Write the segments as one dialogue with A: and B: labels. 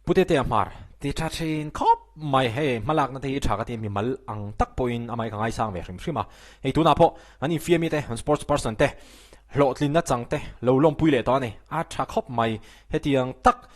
A: Pu Tetea Hmar, Ti tha thin khawp mai, hei hmalakna te hi tha ka ti mimal ang tak pawhin amah hi ka ngaisang ve hrim hrim a. Hei tunah pawh kan infiami te, kan sports person te hlawhtlinna chang te lo lawmpui leh tawh a ni. A tha khawp mai, hetiang tak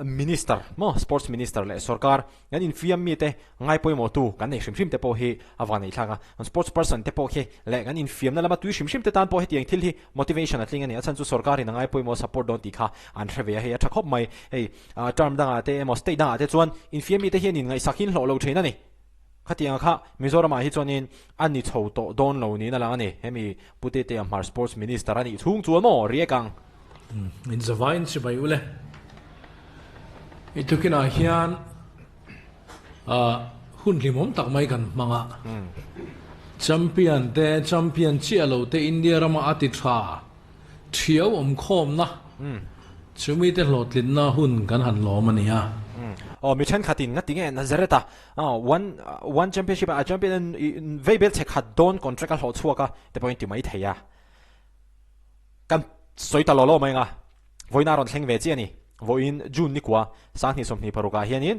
A: Minister maw Sports Minister leh sorkar kan infiam mite ngai pawimawhtu kan nei hrim hrim te pawh hi a van ei thlak a. Kan sports person te pawh khi leh kan infiamna lama tui hrim hrim te tan pawh hetiang thil hi motivation a tling a ni. A chhan chu sorkarin a ngai pawimawh support dawn tih kha an hre ve a, hei a tha khawp mai. Hei term dangah te emaw state dangah te chuan infiam mite hian inngaihsak hi an hlawh lo thin a ni. Khatianga kha Mizoramah hi chuanin a ni chho tawh dawn lo niin a lang a ni. Hemi Pu Tetea Hmar Sports Minister a nih chhung chuan maw riak ang.
B: Inzavain chibai ule. I tukinah hian hun hlimawm tak mai kan hmang a. Champion te, champion chiah lo te India rama a ti tha thiau awmkhawmna chumi te hlawhtlinna hun kan han lawm a ni a.
A: Aw mi thenkhatin nga tinge Nazareth-a one one championship a champion vei bel che khat dawn contract a hlawh chhuak a te pawhin ti mai thei a. Kan sawi ta law law mai anga vawiin a rawn thleng ve chiah a ni. Vawiin June nikua sanghnih 26 ah hianin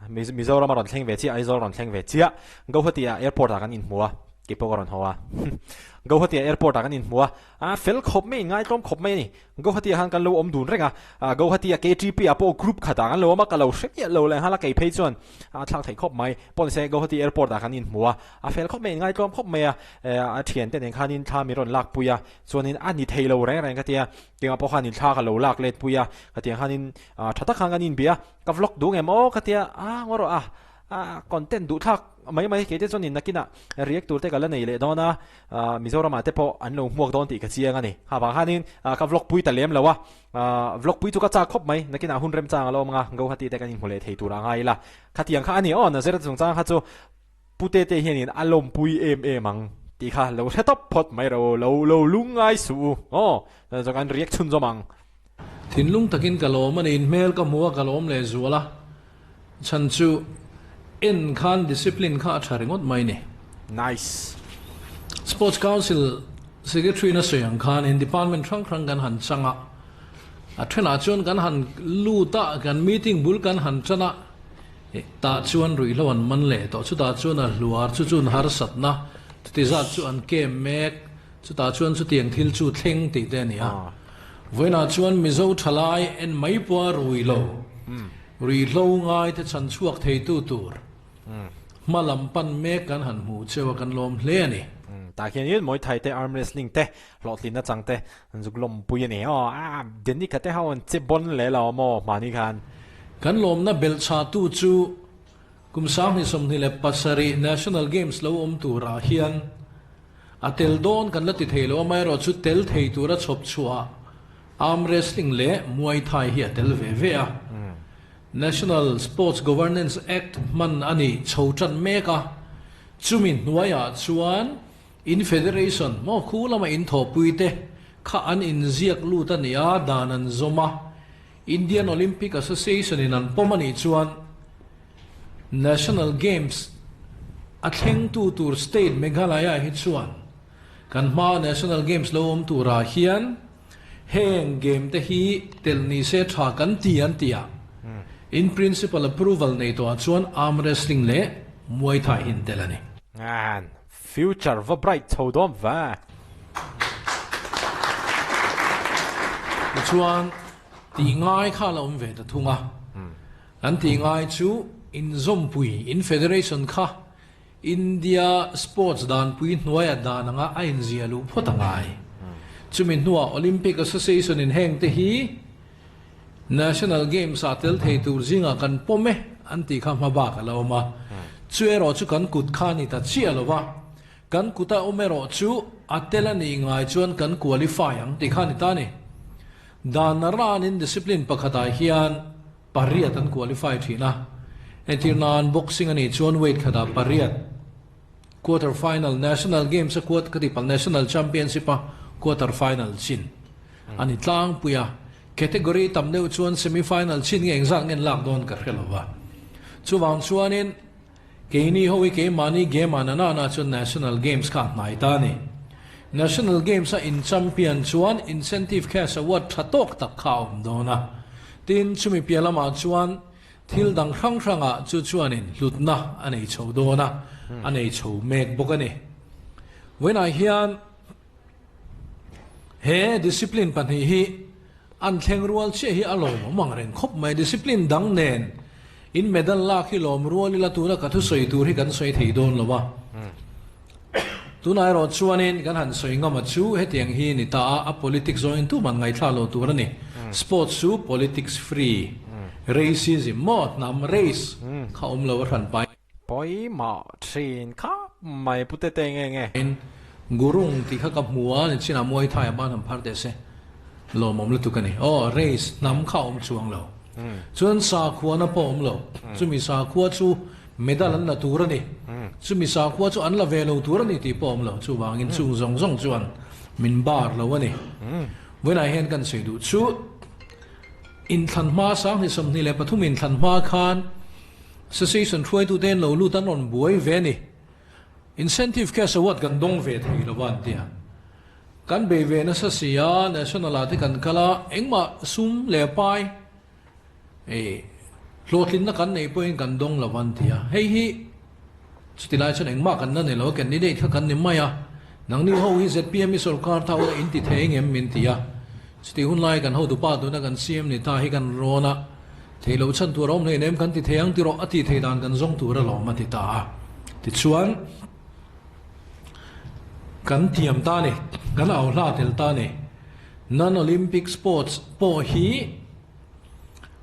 A: Mizoram a rawn thleng ve chiah, Aizawl a rawn thleng ve chiah. Guwahati ah airport ah kan inhmu a, kei pawh ka rawn haw a. Guwahati ah airport ah kan inhmu a, a fel khawp mai, inngaitlawm khawp mai a ni. Guwahati ah khan kan lo awm dun reng a, Guwahati ah KTP ah pawh group khat ah kan lo awm a, ka lo hre miah lo lehnghal a, kei phei chuan a thlak theih khawp mai. Pawh nise Guwahati airport ah kan inhmu a, a fel khawp mai, inngaitlawm khawp mai a, a thiante nen khanin thla min rawn lakpui a, chuanin a ni thei lo reng reng ka tia, Tiangah pawh khan inthla ka lo lak let pui a, ka tiang khanin tha tak khan kan inbia a, ka vlog duh ngem aw ka tia a ngaw rawh a, a content duh thlak mai mai kei te chuan in nakinah react tur te ka la nei leh dawn a, Mizoramah te pawh an lo hmuak dawn tih ka chiang a ni. Ha vang khanin ka vlog pui ta lem lo a, vlog pui chu ka chak khawp mai, nakinah hun remchang a lo awm ang a, Guwahati te kan inhmu leh thei tur a ngai ila, khatiang kha a ni aw, Nazareth chungchang kha chu Pu Tete hianin a lawmpui em em ang tih kha lo hre tawp phawt mai ro, lo lo lungngai suh u aw, chuan kan react chhunzawm ang.
B: Thinlung takin ka lawm a ni, hmel ka hmu a ka lawm leh zual a, chhan chu en khan discipline kha a tha ringawt mai ni.
A: Nice.
B: Sports Council Secretary na sawi ang khan in department hrang hrang kan han chang a, a thenah chuan kan han lut a, kan meeting bul kan han tan a, Tah chuan ruihhlo an man leh tawh. Chutah chuan a hluar chu chun harsatna chuti zat chu an kem mek. Chutah chuan chutiang thil chu thleng tih te a ni a. Vawiinah chuan Mizo thalai en mai pawha ruilo, ruihhlo ngai te chhan chhuak theitu tur hma lam pan mek kan han hmuh cheu a, kan lawm hle a ni.
A: Tah khianin Muay Thai te, Arm Wrestling te, hlawhtlinna chang te an zuk lawmpui a ni. Aw, a Danica te ho an che bawn leh lo maw hmani khan.
B: Kan lawmna belhchhahtu chu kum 2027 National Games lo awm turah hian a tel dawn kan la ti thei lo, amaherawhchu tel thei tura chhawp chhuah Arm Wrestling leh Muay Thai hi a tel ve ve a. National Sports Governance Act hman a nih chho tan mek a, chumi hnuaiah chuan In Federation maw khu lama in thawhpui te kha an inziak lut a ni a, dan an zawm a, Indian Olympic Association in an pawm a nih chuan National Games a thlengtu tur state Meghalaya hi chuan kan hmaa National Games lo awm turah hian heng game te hi telh ni se tha kan ti an ti a, in principle approval nei tawhah chuan arm wrestling leh Muay Thai hi an tel a ni.
A: Future va bright chho dawn ve.
B: Tichuan, tih ngai kha a la awm ve ta thung a. Kan tih ngai chu inzawmpui, in federation kha India sports danpui hnuaia dan anga a inzia luh phawt a ngai. Chumi hnuah Olympic Association in heng te hi National Games ah tel thei tur zingah kan pawm e an tih kha hma bak a la awm a. Chu erawh chu kan kut kha a ni ta chiah lo va, kan kuta awm erawh chu a tel a nih ngai chuan kan qualify ang tih kha a ni ta a ni. Dan ranin discipline pakhatah hian pariat an qualify thin a, entir nan boxing a nih chuan weight khatah pariat, quarter final National Games a quart ka tih palh National Championship a quarter final chin a ni tlangpui a, category tam deuh chuan semi final chin nge engzat nge an lak dawn ka hre lo va. Chuvang chuanin keini ho hi keimahni game ah nana na chuan National Games kha a hnai ta a ni. National Games a in champion chuan incentive cash award tha tawk tak kha a awm dawn a. Tin, chumi piah lamah chuan. Thil dang hrang hrangah chu chuanin hlutna a nei chho dawn a, a nei chho mek bawk a ni. Vawiinah hian he discipline pahnih hi an thleng rual chiah hi a lawmawm ang reng khawp mai. Discipline dang nen in medal lak hi lawm rual ila tuna ka thusawi tur hi kan sawi thei dawn lo a. Tunah erawh chuanin kan han sawi ngam a chu hetiang hi ni ta a, a politics zawngin tuman ngaihthla lo tur a ni. Sports chu politics free, racism maw hnam race kha awm lo a hran pai.
A: Pawimawh thin khawp mai Pu Tete nge nge.
B: Gurung tih kha ka hmu a, nichinah Muay Thai a ban han phar teh se lawmawm lutuk a ni. Aw race hnam kha a awm chuang lo. Chuan sakhuana pawh a awm lo. Chumi sakhua chu Medal an la tur a ni. Chumi sakhua chu an la ve lo tur a ni tih pawh a awm lo. Chuvangin chung zawng zawng chuan min bar lo a ni. Vawiinah hian kan sawi duh chu inthlan hma sang ni 23 inthlan hma khan Association hruaitute an lo lut an rawn buai ve a ni. Incentive cash award kan dawng ve thei lo va an ti a. Kan bei ve nasa si a, National ah te kan kal a, engmah sum leh pai Hei, hlawhtlinna kan neih pawhin kan dawng lo an ti a, hei hi chuti lai chuan engmah kan la nei lo a, candidate kha kan ni mai a, nangni ho hi zpm i sorkar tha ula in ti thei engem min ti a, chuti hun lai kan hotupa tuna kan CM ni ta hi kan rawn a, thei lo chhan tur a awm hleinem kan ti thei ang ti rawh a tih thei dan kan zawng tur alawm a ti ta a, tichuan kan thiam ta a ni, kan au hla tel ta a ni, non-Olympic sports pawh hi.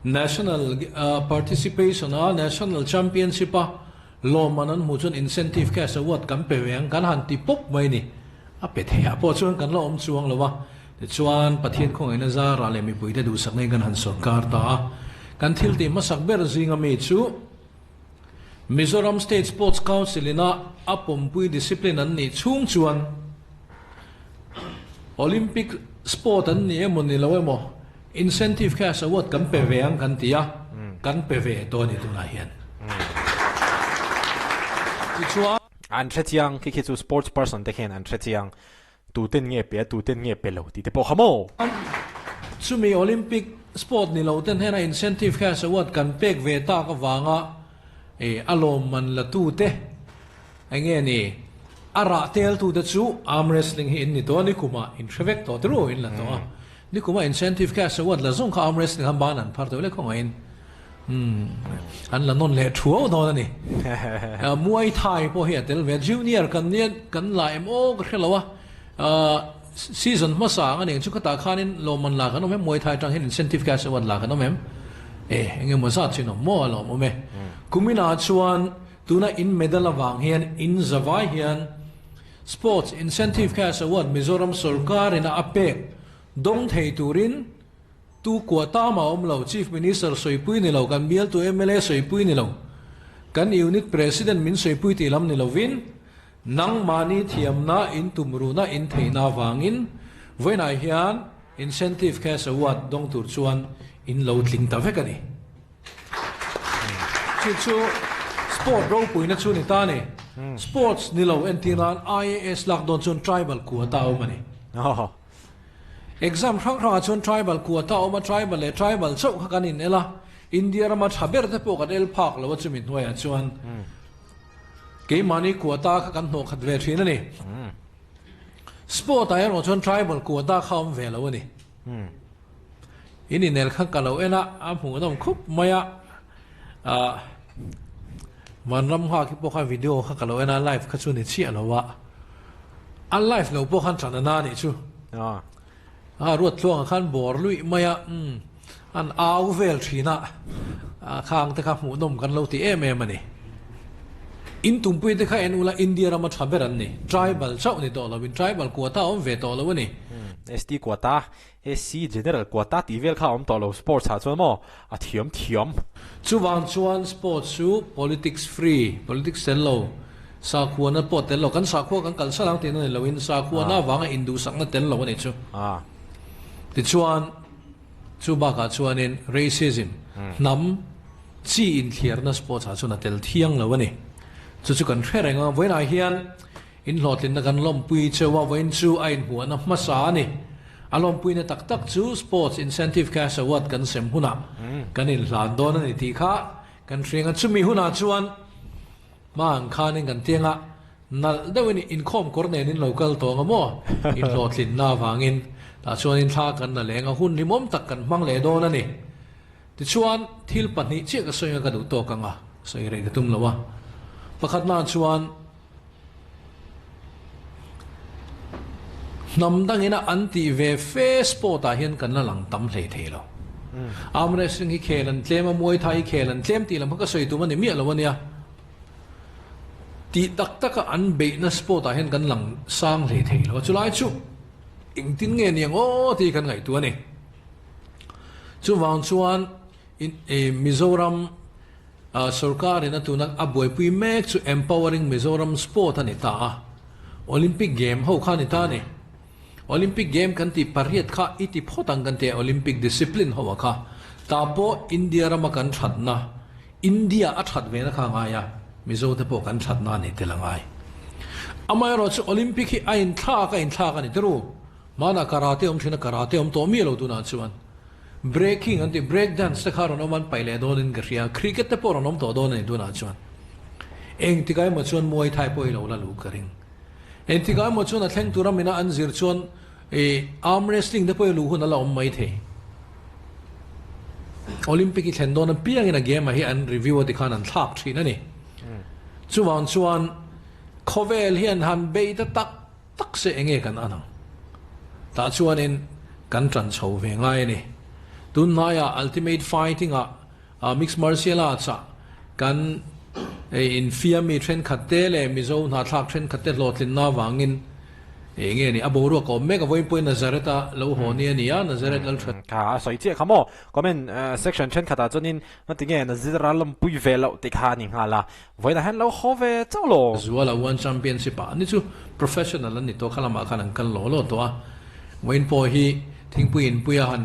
B: National participation a National Championship a lawmman an hmuh chuan incentive cash award kan pe ve ang kan han ti pawp mai ni. A pe thei ah pawh chuan kan la awm chuang lo a. Tichuan Pathian khawngaihna zarah leh mipuite duhsakna in kan han sawrkar ta a. Kan thil tih hmasak ber zinga mi chu Mizoram State Sports Council ina a pawmpui discipline an nih chhung chuan Olympic sport an ni emaw ni lo emaw Incentive cash award kan pe ve ang kan ti a, kan pe ve tawh a ni tunah hian. Tichuan.
A: An hre chiang, khi khi chu sports person te khian an hre chiang, tuten nge pe a, tuten nge pe lo tih te pawh kha maw?
B: Chumi Olympic sport ni lo ten hena incentive cash award kan pek ve tak avanga a lawmman la tu te enge ni a rah tel tu te chu arm wrestling hi in ni tawh a, nikumah in hre vek tawh tiro in la tawh a. Nikuma incentive cash award la zawng kha arm wrestling khan ban an phar tawh leh khawngaihin an la nawn leh thuau dawn a ni. Muay Thai pawh hi a tel ve a, junior kan nia kan la em aw ka hre lo a, season hmasa ang a nih chu khatah khanin lawmman la kan awm em Muay Thai atang hian incentive cash award la kan awm em? E engemaw zat chin awm maw a lawm awm e. Kuminah chuan tuna in medal avang hian in zavai hian Sports Incentive Cash Award Mizoram sorkarin a pek dawng thei turin tu quota mah awm lo, Chief Minister sawipui ni lo, kan bialtu mla sawipui ni lo, kan Unit President min sawipui tih lam ni lovin nangmahni thiamna, intumruhna, intheihna avangin vawiinah hian Incentive Cash Award dawng tur chuan in lo tling ta vek a ni. Chu chu sport ropuina chu ni ta a ni. Sports ni lo entir nan IAS lak dawn chuan tribal quota a awm a ni. Exam hrang hrangah chuan tribal quota a awm a, tribal leh tribal chauh kha kan in el a, India rama tha ber te pawh kan el phak lo a chumi hnuaiah chuan keimahni quota kha kan hnawh khat ve thin a ni. Sport ah erawh chuan tribal quota kha a awm ve lo a ni. In inel kha ka lo en a, a hmuhnawm khup mai a, ah Vanram nghak hi pawh kha video kha ka lo en a, live kha chu ni chiah lo a, a live lo pawh khan ṭan a na nih chu. A ruat tluangah khan bawr luih mai a, umm an au vel ṭhin a, khang te kha hmuhnawm kan lo ti em em a ni. In tumpui te kha en ula India rama ṭha ber an ni, tribal chauh ni tawh lo in tribal quota awm ve tawh lo a ni.
A: ST quota SC General quota tih vel kha a awm tawh lo sports ah chuan maw a thiam thiam.
B: Chuvang chuan sports chu politics free, politics tel lo, sakhuana pawh tel lo, kan sakhua kan kalsan ang tihna ni loin sakhuana avanga induhsakna tel lo a nih chu. Tichuan chu bakah chuanin racism, hnam chi inthliarna sports ah chuan a tel thiang lo a ni. Chu chu kan hre reng a, vawiinah hian In hlawhtlinna kan lawmpui cheu a, vawiin chu a inhmuahna hmasa a ni. A lawmpuina tak tak chu Sports Incentive Cash Award kan sem hunah kan inhlan dawn a ni tih kha kan hriang a. Chumi hunah chuan hma ang khanin kan tiang a, nalh deuhin inkhawm kawr nen in lo kal tawng a maw? Inhlawhtlinna avangin tah chuanin thla kan la leng a, hun rimawm tak kan hmang leh dawn a ni. Tichuan, thil pahnih chiah ka sawi anga ka duh tawk ang a, sawi rei ka tum lo a. Pakhatnaah chuan hnam dangina an tih ve fe sport ah hian kan la lang tam hlei thei lo. Arm wrestling hi khel an tlem a, Muay Thai hi khel an tlem tih lam kha ka sawi tum a ni miah lo a nia. Tih tak taka an beihna sport ah hian kan lang sang hlei thei lo a, chulai chu engtin nge niang aw tih kan ngaihtuah a ni. Chuvang chuan Mizoram sorkarin a tuna a buaipui mek chu Empowering Mizoram Sport a ni ta a, Olympic Game ho kha a ni ta a ni. Olympic Game kan tih pariat kha i ti phawt ang kan ti a, Olympic discipline ho a kha. Tah pawh India rama kan thatna, India a that vena kha a ngai a, Mizo te pawh kan thatna a ni tel a ngai. Amaherawhchu Olympic hi a inthlak a inthlak a ni tirh. Hmanah karate awm thin a, karate awm tawh miah lo tunah chuan breaking an tih break dance te kha rawn awm an paih leh dawnin ka hria, cricket te pawh rawn awm tawh dawn a ni tunah chuan. Engtikah emaw chuan Muay Thai pawh i lo la luh ka ring. Engtikah emaw chuan a thleng tura mina an zir chuan ih arm wrestling te pawh i luh hun a la awm mai thei. Olympic i thlen dawn apiangin a game ah hi an review a tikhan an thlak thin a ni. Chuvang chuan khawvel hian han bei ta tak Tak se enge kan an ang? Tah chuanin kan ṭan chho ve ngai a ni. Tunhnaiah Ultimate Fighting ah Mixed Martial Arts ah kan infiam mi ṭhenkhat te leh Mizo hnahthlak ṭhenkhat te hlawhtlinna avangin enge ni a boruak a awm mek a, vawiin pawhin Nazareth a lo haw ni a ni a, Nazareth Lalṭhat.
A: Kha a sawi chiah kha maw? Comment section ṭhenkhatah chuanin ngatinge Nazareth a lawmpui ve loh tih kha a ni nghal a, Vawiinah hian lo haw ve chauh lo.
B: Zuala One Championship ah ni chu professional an ni tawh kha lamah khan an kal law law tawh a. Vawiin pawh hi thingpui inpuia han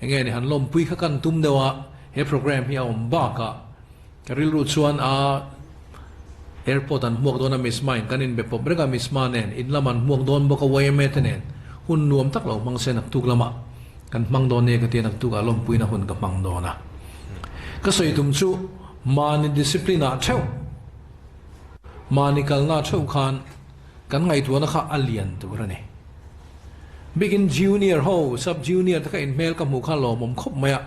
B: enge ni han lawmpui kha kan tum deuh a, he program hi a awm bakah ka rilru chuan a airport an hmuak dawn a Miss Ma in kan inbe pawp reng a Miss Ma nen in lam an hmuak dawn bawk a yma te nen hun nuam tak lo hmang se naktuk lamah kan hmang dawn nia ka tia naktukah lawmpuina hun ka hmang dawn a. Ka sawi tum chu Mahni discipline ah theuh, mahni kalna theuh khan kan ngaihtuahna kha a lian tur a ni. Bikin junior ho, sub junior te kha in hmel ka hmuh kha lawmawm khawp mai a,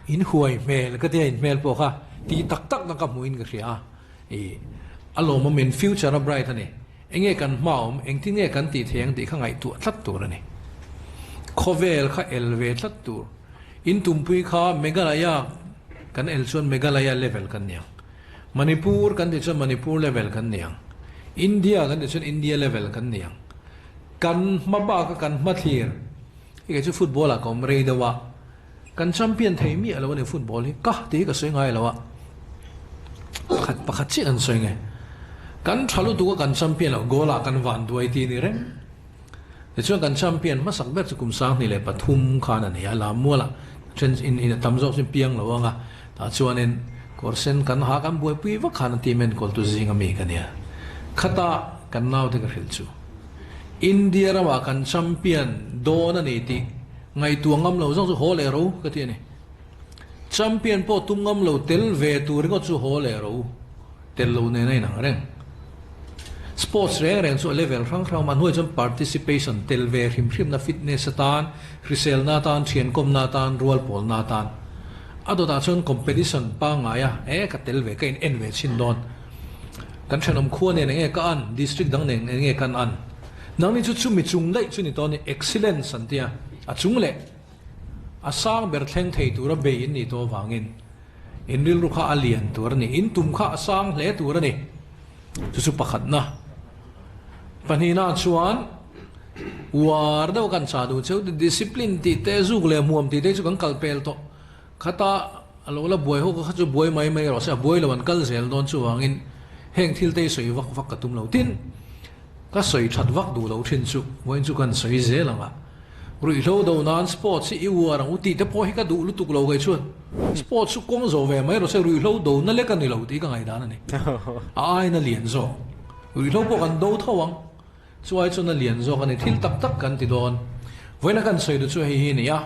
B: in huai hmel ka tia in hmel pawh kha tih tak tak na ka hmuh in ka hria a, ih a lawmawm in future a bright a ni. Enge kan hma awm, engtin nge kan tih thei ang tih kha ngaihtuah tlat tur a ni. Khawvel kha el ve tlat tur. In tumpui kha Meghalaya kan el chuan Meghalaya level kan ni ang. Manipur kan tih chuan Manipur level kan ni ang. India kan tih chuan India level kan ni ang. Kan hma bak a kan hma thlir. Hei kei chu football ah ka awm rei deuh a, kan champion thei miah lo a ni football hi. Ka tih hi ka sawi ngai lo a, pakhat pakhat chiah kan sawi nge. Kan tha lutuk a kan champion loh, goal ah kan van duai tih a ni reng. Tichuan kan champion hmasak ber chu kum 2003 khan a ni a, Lammualah then in in a tam zawk chu piang lo ang a, tah chuanin kawr sen kan ha kan buaipui vak khan a team enkawltu zinga mi ka nia. Khata kan naute ka hrilh chu India ramah kan champion dawn a ni tih ngaihtuah ngam lo zawng chu haw leh ro ka ti a ni. Champion pawh tum ngam lo tel ve tur ringawt chu haw leh ro. Tel lo nen a inang reng. Sports reng reng chu a level hrang hrang awm a, hnuai chuan participation, tel ve hrim hrimna, fitness atan, hriselna atan, thiankawmna atan, rual pawlna atan. A dawtah chuan competition pangngai a, e ka tel ve, ka in en ve chhin dawn. Kan thenawm khua nen enge ka an, district dang nen enge kan an. Nangni chu chumi chung daih chu ni tawh a ni, excellence an tia, a chung leh a sang ber thleng thei tura bei in nih tawh avangin. In rilru kha a lian tur a ni. In tum kha a sang hle tur a ni. Chu chu pakhatna. Pahnihna chuan uar deuh kan chah duh cheu discipline tih te zuk leh hmuam tih te chu kan kal pel tawh. Khata a lo la buai ho kha chu buai mai mai rawh se a buai lo an kal zel dawn chuvangin heng thil te hi sawi vak vak ka tum lo. Tin, ka sawi that vak duh lo thin chu vawiin chu kan sawi zel ang a. Ruihhlo do nan sports hi i uar ang u tih te pawh hi ka duh lutuk lo kei chuan sports chu kawng zo ve mai rawh se ruihhlo do na lek a ni lo tih ka ngaihdan a ni. A aina lian zawk. Ruihhlo pawh kan do tho ang. Chu ai chuan a lian zawk a ni. Thil tak tak kan ti dawn. Vawiina kan sawi duh chu hei hi a ni a,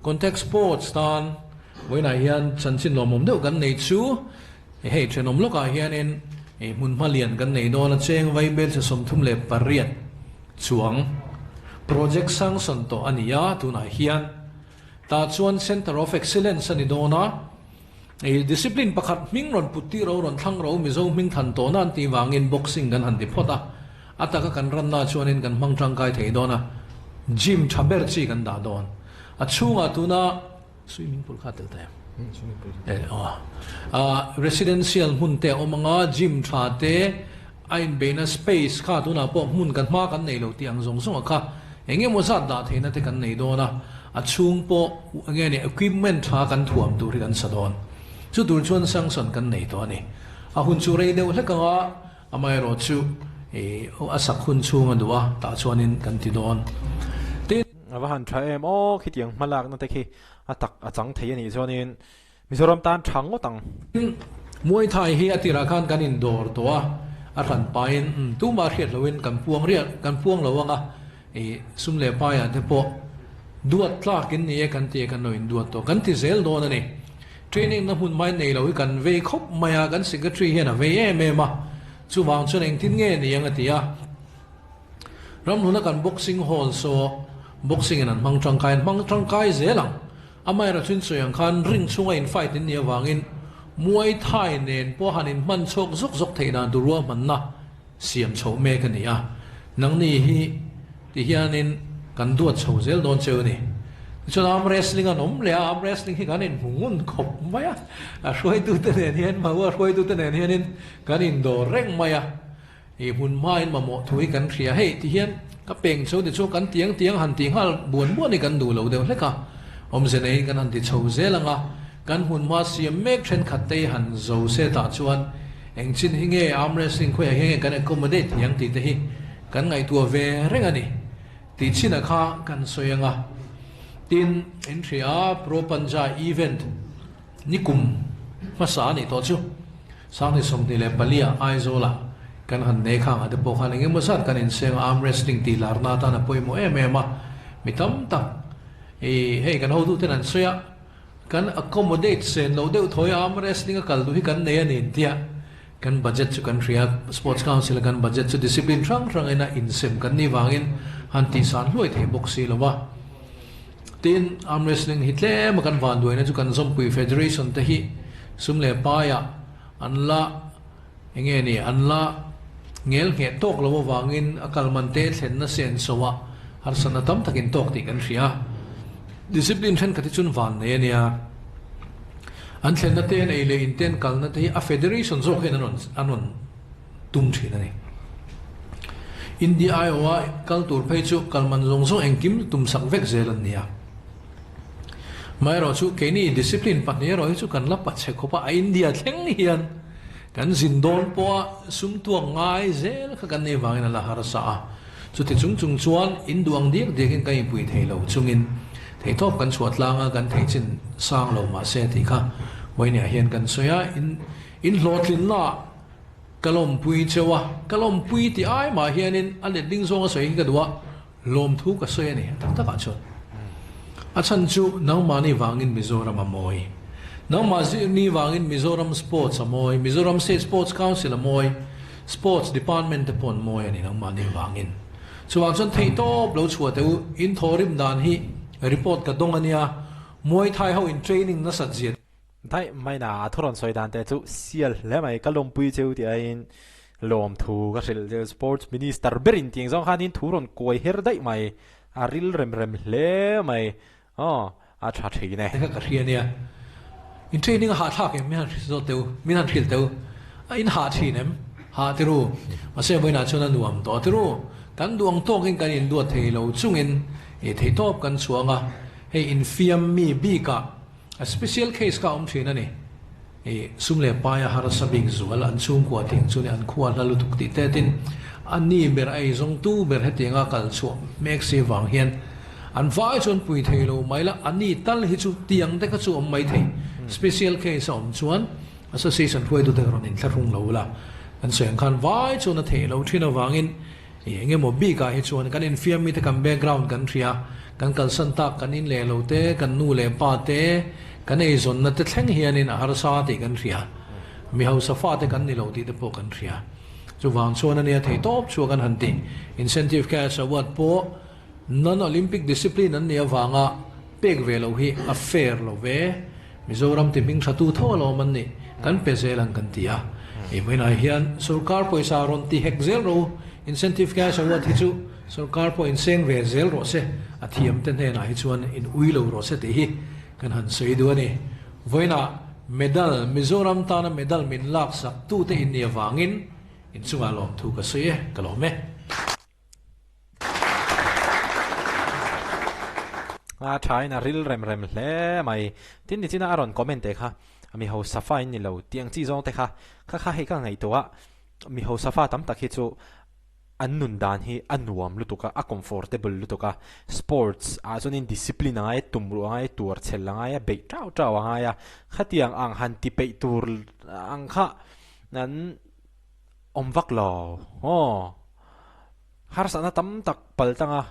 B: Contact Sports tan vawiinah hian chanchin lawmawm deuh kan nei chu hei thenawm lawkah hianin hmunhma lian kan nei dawn a, cheng vaibel che 38 chuang project sanction tawh a ni a, tunah hian tah chuan Centre of Excellence a ni dawn a, discipline pakhat hming rawn put tir ro rawn thlang ro Mizo hming than tawhna an tih vangin boxing kan han ti phawt a. A taka kan ranna chuanin kan hmang tangkai thei dawn a, gym tha ber chi kan dah dawn. A chhungah tuna swimming pool kha a tel ta em? E aw. A residential hmun te a awm ang a, gym tha te, a inbeihna space kha tunah pawh hmun kan hma kan nei lo tih ang zawng zawng a kha eng emaw zat dah theihna te kan nei dawn a, a chhung pawh enge ni equipment tha kan thuam tur hi kan sa dawn. Chu tur chuan sanction kan nei tawh a ni. A hun chu rei deuh hlek ang a. Amaherawh chu a sak hun chhung a duh a, tah chuanin kan ti dawn. Tin.
A: A va han tha em aw, khitiang hmalakna te khi a tak a chang thei a nih chuanin Mizoram tan tha ngawt ang.
B: Tin, Muay Thai hi a tirah khan kan indawr tawh a, a hran pahin tumah hriat loin kan puang riah kan puang lo ang a, sum leh paiah te pawh duat tlakin ni e kan ti e kan lo induat tawh, kan ti zel dawn a ni. Training na hmun mai nei lo hi kan vei khawp mai a, kan secretary hian a vei em em a, chuvang chuan engtin nge ni ang a ti a. Ramhluna kan boxing hall saw boxing in an hmang tangkai, an hmang tangkai zel ang. Amaherawh chuan sawi ang khan ring chhunga in fight in nih avangin Muay Thai nen pawh han in hman chhawk zawk zawk theih dan tur ruahmanna siam chhoh mek a ni a, nangni hi ti hianin kan duat chho zel dawn cheu a ni. Tichuan arm wrestling an awm leh a, arm wrestling hi kan inhmu ngun khawp mai a, a hruaitute nen hian Mahua hruaitute nen hianin kan indawr reng mai a, ih hmun hmain mamawh thu hi kan hria hei ti hian ka peng chho tichuan kan tiang tiang han tih nghal buan buan hi kan duh lo deuh hlek a, awmze neiin kan han ti chho zel ang a, kan hmun hma siam mek thenkhat te hi han zo se tah chuan Eng chin hi nge arm wrestling khawiah hian nge kan accommodate thei ang tih te hi kan ngaihtuah ve reng a ni tih chinah kha kan sawi ang a. Tin, in hria a, Pro Panja event nikum hmasa a nih tawh chu Sanghni 24 ah Aizawlah kan han nei khang ah te pawh khan engemaw zat kan inseng a, arm wrestling tih larna atan a pawimawh em em a, mi tam tak i hei kan hotuten an sawi a, Kan accommodate sen loh deuh thawi a, arm wrestling a kal duh hi kan nei a ni tia kan budget chu kan hria. Sports Council a kan budget chu discipline hrang hrangin a insem kan nih vangin han tihsan hluai thei bawk si lo va. Tin, arm wrestling hi tlem a kan vanduaina chu kan Zawmpui Federation te hi sum leh paiah an la enge ni an la ngel ngheh tawk lo avangin a kal man te thlenna sen so a harsatna tam takin tawk tih kan hria. Discipline thenkhat hi chun van nei a nia. An thlenna te an ei leh in te an kalna te hi a federation zawk hian an rawn an rawn tum thin a ni. India aiawha kal tur phei chu kal man zawng zawng engkim tum sak vek zel an ni a. Amaherawhchu keini discipline pahnih erawh hi chu kan la pachhe khawp a, a India thleng hian kan zin dawn pawha sum tuak ngai zel kha kan nei vangin a la harsa a. Chuti chung chung chuan in duh ang diak diakin kan inpui thei lo chungin theihtawp kan chhuah tlang a, kan theih chin sang lo mahse tih kha Wayne-a hian kan sawi a, in in hlawhtlinna ka lawmpui cheu a, ka lawmpui tih ai mah hianin a letling zawnga sawi hi ka duh a, Lawmthu ka sawi a ni tak takah chuan. A chhan chu nangmahni vangin Mizoram a mawi. Nangmahni vangin Mizoram Sports a mawi, Mizoram State Sports Council a mawi, Sports Department te pawh an mawi a ni nangmahni vangin. Chuvang chuan theihtawp lo chhuah teh u, in thawhrim dan hi report ka dawng a nia, Muay Thai ho in training nasat zia.
A: Daih mai na a thu rawn sawi dan te chu sial hle mai ka lawmpui cheu tih aiin lawmthu ka hrilh cheu sports minister berin tih ang zawng khanin thu rawn kuai her daih mai a ril rem rem hle mai aw a tha thin e.
B: Ka hria nia in training a hahthlak em min han hrilh zawt teh u min han hrilh teh u a in hah thin em hah ti ru mahse vawiinah chuan a nuam tawh ti ru kan duh ang tawkin kan induat thei lo chungin theihtawp kan chhuang a hei infiam mi bikah A special case kha a awm thin a ni. I sum leh paia harsa bik zual an chhungkua tih ang chu ni an khua hla lutuk tih te tin a ni ber a eizawngtu ber hetianga kal chhuah mek si vang hian an vai chuan pui thei lo mai la a ni tal hi chu tiang te kha chu awm mai thei. Special case a awm chuan association hruaitute rawn inthlahrung lo la kan sawi ang khan vai chuan a theih lo thin avangin I eng emaw bikah hi chuan kan infiam mite kan background kan hria, Kan kalsan tak kan in leh lo te, kan nu leh pa te, kan eizawnna te thleng hianin a harsa tih kan hria. Mi hausa fate kan ni lo tih te pawh kan hria. Chuvang chuan a nia thei tawp chhuak an han ti. Incentive cash award pawh non-Olympic discipline an nih avanga pek ve loh hi a fair lo ve. Mizoram ti hming thatu tho alawm an nih, kan pe zel ang kan ti a. Hei vawiinah hian sorkar pawisa rawn ti hek zel rawh u, incentive cash award hi chu sorkar pawh inseng ve zel rawh se, a thiamte hnenah hi chuan in ui lo rawh se tih hi kan han sawi duh a ni. Vawiinah medal, Mizoram tana medal min laksak tute in nih avangin inchungah lawmthu ka sawi e, ka lawm e.
A: A thain a ril rem rem hle mai. Tin nichina a rawn comment te kha mi hausa fa in ni lo tih ang chi zawng te kha kha kha hei ka ngaihtuah a mi hausa fa tam tak hi chu an nun dan hi a nuam lutuk a a comfortable lutuk a sports ah chuanin discipline a ngai a tum ruh a ngai a tuar chhel a ngai a beih tau tau a ngai a khatiang ang han ti peih tur ang kha an awm vak lo aw. Harsatna tam tak pal tanga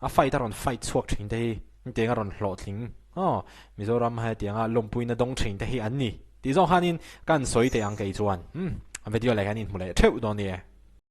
A: a fight a rawn fight chhuak thin te hi hetiang a rawn hlawhtling aw Mizoram hetianga lawmpuina dawng thin te hi an ni tih zawng khanin kan sawi teh ang kei chuan umm video leh hian inhmu leh theuh dawn ni e.